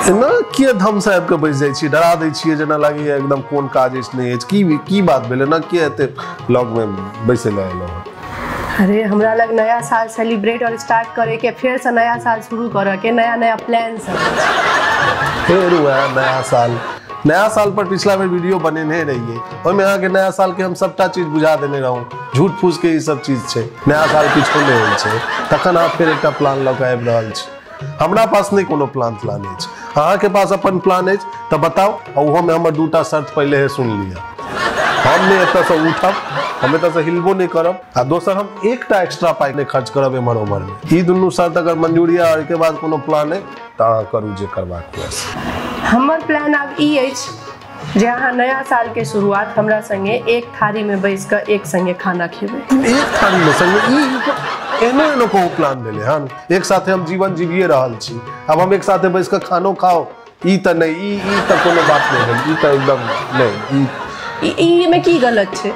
एना किया धम से आबि कऽ बैस जाइ छी, डरा दै छियै, जेना लागैया एकदम कोन काज अछि नहि अछि। की की बात भेल, एना किया एते लगमे बैसै लए एलहुँ हँ? अरे हमरा लग नया साल सेलिब्रेट और स्टार्ट करे के, फेर से नया साल शुरू करे के नया नया प्लान सब अछि। फेर वएह नया साल। नया साल पर पिछला बेर वीडियो बनेने रहियै, ओहिमे अहाँके नया साल के हम सबटा चीज बुझा देने रहूँ। झूठ फूस के ई सब चीज छै, नया साल किछो नहि होइ छै। तखन अहाँ फेर एकटा प्लान लऽ कऽ आबि रहल छी। हमरा पास नहि कोनो प्लान त्लान अछि, अहाँके पास अपन प्लान अछि तऽ बताउ। आ ओहोमे हमर दूटा शर्त पहिले सुनि लिअ। हम नहि एतऽसँ उठब, हम एतऽसँ हिलबो नहि करब, आ दोसर हम एकटा एक्स्ट्रा पाइ नहि खर्च करब एम्हर ओम्हरमे। ई दुनू शर्त अगर मंजूर यऽ, एहिके बाद कोनो प्लान अइ तऽ अहाँ करू जे करबाक हुए। हमर प्लान आब ई अछि जे अहाँ नया साल के शुरुआत हमरा संगे एक थारी में बैस कऽ एक संगे खाना खेबै। एक थारी में संगे? ई एनो एनो कहूँ प्लान भेलै हन? एक साथे हम जीवन जीविए रहल छी, आब हम एक साथे बैस कऽ खानो खाओ? ई तऽ नहि, ई तऽ कोनो बात नहि भेल, ई तऽ एकदम नहि। ई ई मे की गलत छै?